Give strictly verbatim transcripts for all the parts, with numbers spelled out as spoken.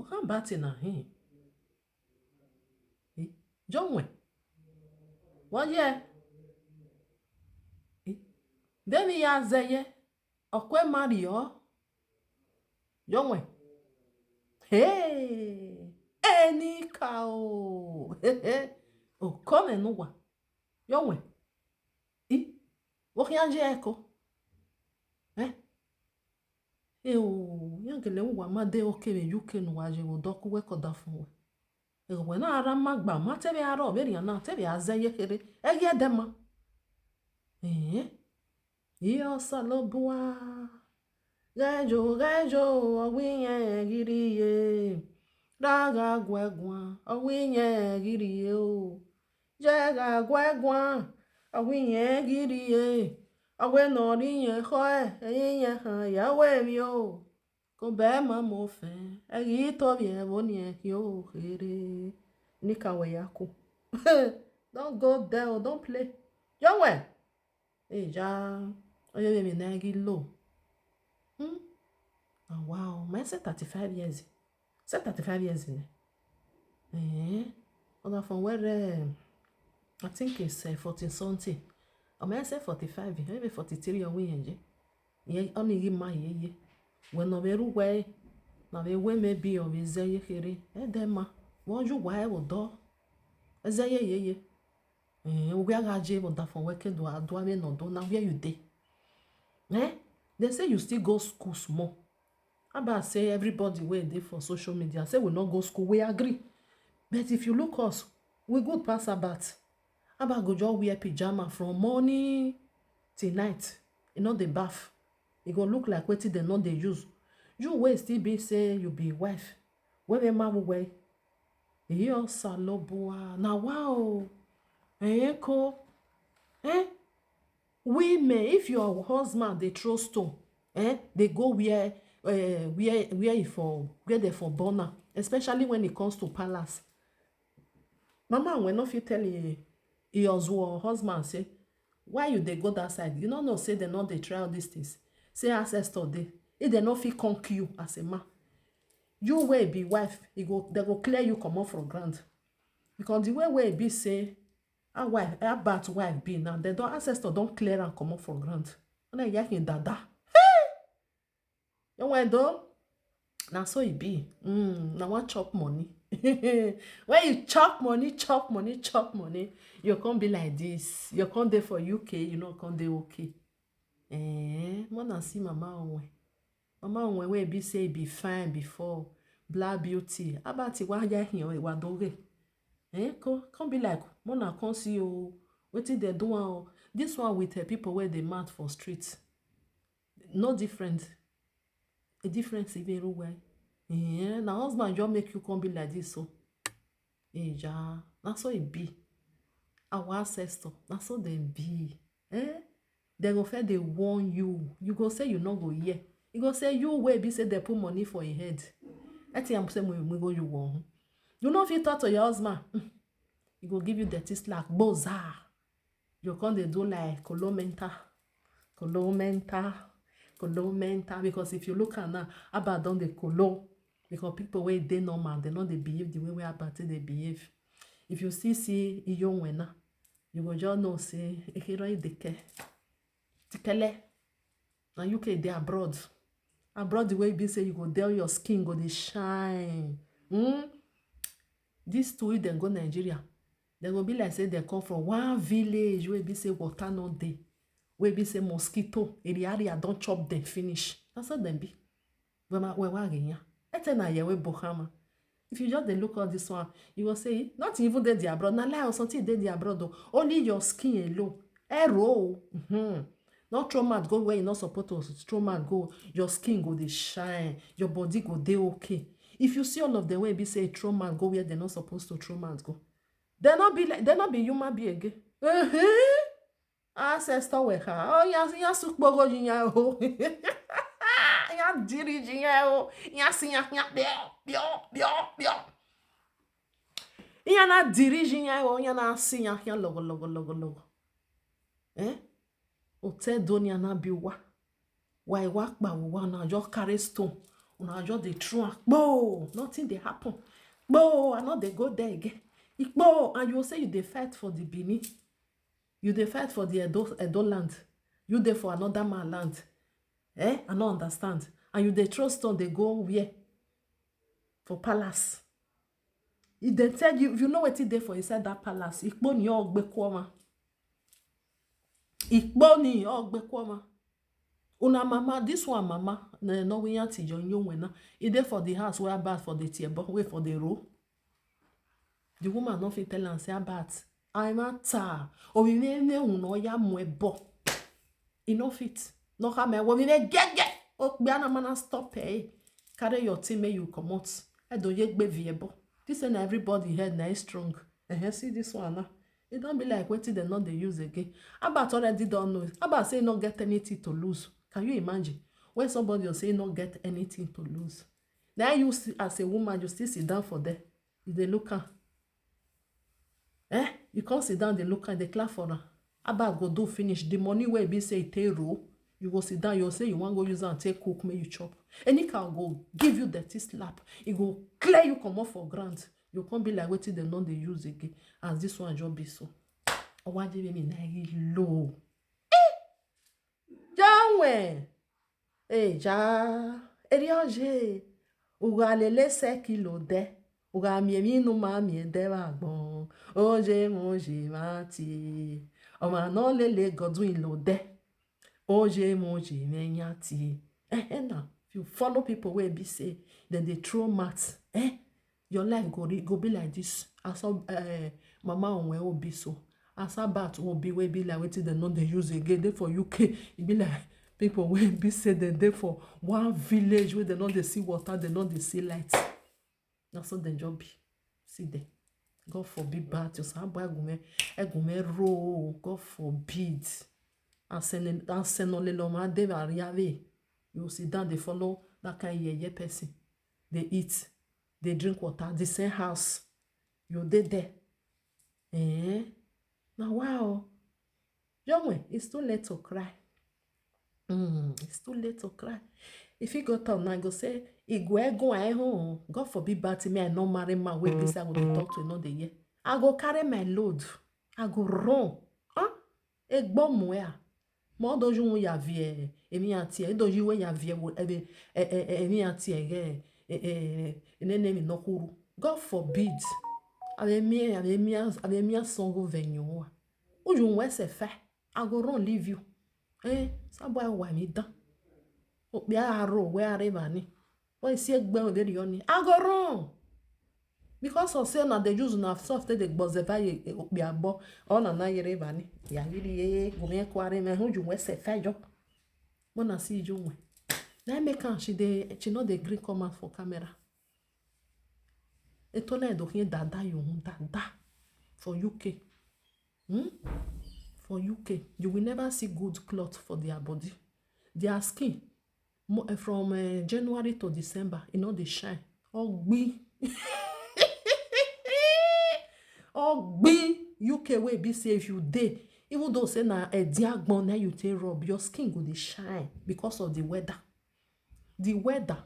Kan bati na hin. Eh, John we. Wọ́n yẹ. Eh, Dẹ́mi ya zẹyẹ. Ọ̀kọ́ ẹ̀ má rí ọ. John we. Hey, ẹni kà o. O kọ́ mẹ́nu wà. John we. I. Wọ́n kí á jẹ́ ẹ̀kọ́. Eh? E o, yangele wa ma de oke ve U K nu wa je wo dọ ku we kọ da fun we. E we na ara ma gba ma te ve aro ve rian na te ve a ze ye kere. E ye de ma. Eh? Iyo Osalobua. Ghejo, ghejo, owi yen giri ye. Ra gha gue guan, owi yen giri ye o. Je gha gue guan, owi yen giri ye. Owe nọ ri yen khọe, eyin yen khan ya we vbio. Ko bẹ ma mo fẹn, ẹ ghi to vbiẹ vbo niẹn khian o khere. Nika wẹ ya ku. Don't go there o, don't play. Yo wẹ. Eja, oye vbe emwi ne ghi lo. Hmm? Ah, wow, ma se thirty-five years. Se thirty-five years nẹ. Eh, ọna fọn wẹ rẹ, I think it's uh, forty something. Ọ ma se forty-five, maybe forty-three or we enje. Ye, ọni ghi ma ye ye. Wẹ ne ọ vbe ru wẹ, na vbe wẹ maybe ọ vbe zẹ ye khere. Ẹ dẹ ma, vbe ọ yu wa ẹ vbe odọ. Ẹ zẹ ye ye ye. Eh, uwia gha je vbe ọdafọn wẹ ke do a do avbe ne ọ do na, where you dey? Eh? They say you still go school small. Aba say everybody wey dey for social media say we no go school, we agree. But if you look us, we good pass Albert. Aba go just wear pyjama from morning till night. E no dey baff. E go look like wetin dem no dey use. You wey still be say you be wife, wey be man well, Iyo Osalobua, na wa o. Eh, ko. Eh? Women, if your husband dey throw stone, eh, dey go where, eh, where, where e for, where they for born am, especially when it comes to palace. Mama, we no fit tell e, e husband, husband say, why you dey go that side? You no know say they no dey try all these things. Say ancestor dey. If they no fit conk you as a man, you wey be wife, e go, they go clear you comot from ground. Because the way wey e be say, how wife, how bad wife be now, they don, ancestor don clear am comot from ground. Una hear him dada. Hey! You went though? Na so e be. Mm, na wan chop money. When you chop money, chop money, chop money, you come be like this. You come dey for U K, you no come dey okay. Eh, wanna see Mama Onwe. Mama Onwe wey be say e be fine before, black beauty. About it, why ya him wa doge? Eh, come, come be like, mona come see o. Wetin they do am o? This one with uh, people wey dey mad for street. No different. A difference even real well. Eh, na husband just make you come be like this so. Eja, na so e be. Our ancestor, na so dem be. Eh? Dem go first dey warn you. You go say you no go hear. You go say you wey be say dem put money for your head. I think I'm say we, we go you warn. You no fit talk to your husband. Mm. He go give you dirty slack. Boza. You come dey do like kolomenta. Kolomenta. Kolomenta. Because if you look at now, Aba don dey kolo. Because people wey dey normal, they no dey behave the way wey Aba take dey behave. If you see, see Iyo Nwena, you go just know say, Ekiro Ideke. Tikele. Na U K dey abroad. Abroad the way e be say you go dey, your skin go dey shine. Hmm? These two, if dem go Nigeria, dem go be like say dem come from one village wey be say water no dey, wey be say mosquito, area area don chop dem finish. Na so dem be. Wema, wewa ginya. Ete na yewe bohama. If you just dey look all this one, you go say, "Eh, nothing even dey there abroad." Na lie, something dey there abroad though. Only your skin alone. Ero. Mm-hmm. Not throw mouth go where you not supposed to throw mouth go. Your skin go dey shine. Your body go dey okay. If you see all of them wey be say throw mouth go where they not supposed to throw mouth go, they not be like, they not be human being again. Uh-huh. Ancestor we ha. Oh, ya, ya su kpogo jinya o. Ya diri jinya o. Ya si ya, ya bio, bio, bio, bio. Ya na diri jinya o. Ya na si ya, ya logo, logo, logo, logo. Eh? Ote do ni ana bi wa. Wa iwa pa wo wa na, just carry stone. Una just dey throw am kpoo, nothing dey happen. Kpoo, I no dey go there again. Kpoo, and you say you dey fight for the Benin, you dey fight for the Edo, Edo land, you dey for another man land. Eh, I no understand. And you dey throw stone dey go where? For palace. If dem tell you, if you know wetin dey for inside that palace, ikpo ni ogbe kwoma. Ikpo ni ogbe kwoma. Una mama, this one mama, na no we auntie John Yonwena. E dey for the house where about for the tiebo, where for the row. The woman no fit tell am say about. I matter. Or we may know no ya mwebo. E no fit. No come here. We may get get. Oh, be na mana stop eh. Carry your team, make you comot. I don't yet be viebo. This and everybody head na is strong. Eh, see this one now. E don be like wetin dem no dey use again. About already don know. About say no get anything to lose. Can you imagine? When somebody will say no get anything to lose. Now you see, as a woman, you still sit down for there. You dey look am. Eh? You come sit down, dey look am, dey clap for am. About go do finish. The money wey be say e take roll, you go sit down, you go say you wan go use am take cook, make you chop. Any cow go give you dirty slap. E go clear you comot for ground. You come be like wetin dem no dey use again. As this one just be so. Owaje me na e low. Janwe. Eja. Erioje. Uga lele se kilo de. Uga miemi nu ma mi de ba gbon. Oje mo je ma ti. Ọmọ náà lele godun ilo de. Oje mo je me nya ti. Eh, eh, na. If you follow people wey be say dem dey throw mat, eh, your life go re-, go be like this. I saw, eh, Mama Onwe Obi so. I saw Bat Obi wey be like wetin dem no dey use again. Dey for U K, e be like people wey be say dem dey for one village wey dem no dey see water, dem no dey see light. Na so dem just be. See there. God forbid bad things. Abo egume, egume roll. God forbid. Asene, asenole lo ma de ba riave. You sit down, dey follow that kind yeye person. Dey eat, dey drink water, the same house. You dey there. Eh? Now wow. Young, it's too late to cry. Mm, it's too late to cry. If you go town now, go say, "Igwe go I home. God forbid bad thing, me I no marry man wey be say I go dey talk to another year. I go carry my load. I go run." Huh? Egbo muea. Mo do ju ya vie, emi ati e do ju we ya vie wo, ebe, e, e, e, emi ati e ge, e, e, e, ne, ne mi no kuru. God forbid. Ave mi, ave mi, ave mi songo venyo. Uju we se fe. I go run leave you. Eh, sa boy wa mi dan. O bi a ro we are ba ni. Boy si egbe o de yo ni. I go run. Because of say na the Jews na soft, they gboze ba ye, e, o bi abo. O na na yere ba ni. Ya yiri ye, go me kware me hu ju we se fe jo. Mo na si ju we. Na make am she dey, she no dey gree come out for camera. Etola Edochie dada you, dada for U K. Hmm? For U K, you will never see good cloth for their body. Their skin, mo-, eh, from, eh, January to December, e no dey shine. Ogbi. Ogbi. U K wey be say if you dey, even though say na ediagbon na you take rub, your skin go dey shine because of the weather. The weather,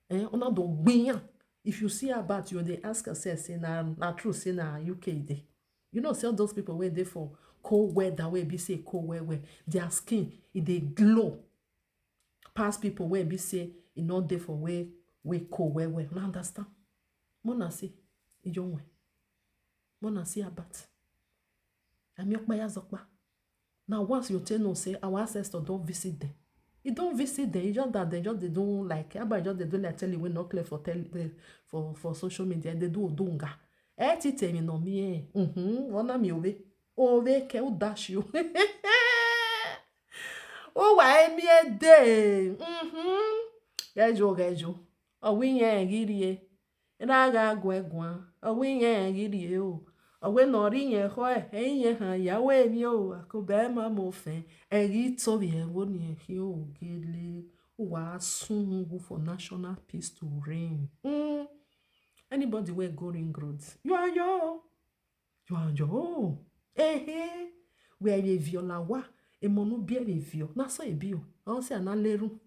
eh, una do gbin am. If you see about, you dey ask yourself, say na, na true, say na U K e dey. You know, say all those people wey dey for cold weather, wey be say cold well well, their skin, e dey glow pass people wey be say e no dey for wey, wey cold well well. Una understand? Mona say, Ijonwe. Mona say about. Ami okpa ya zokpa. Now, once you tell no say our ancestors don't visit them, you don't visit them. You just that they just, they don't like. About just they don't like tell you when not clear for tell, eh, for, for social media. They do odunga. Eh, ti tell me no me, eh. Mm-hmm. Wanna me ove. Ove ke u dash you. Oh, why me a day? Mm-hmm. Gejo, gejo. Oh, we, yeah, giddy, eh. Raga gwegwa, owe yen gidie o. Owe nori yen hoe, eyen han yawe mi o, akobe ma mo fen. Egi to bi ewo ni ehi o gele. Wa sungu for national peace to reign. Mm. Anybody wey go Ring Road, you are your, you are your. Eh, eh. Where ye viola wa, e monu bi e vio. Na so e bi o. An se ana leru.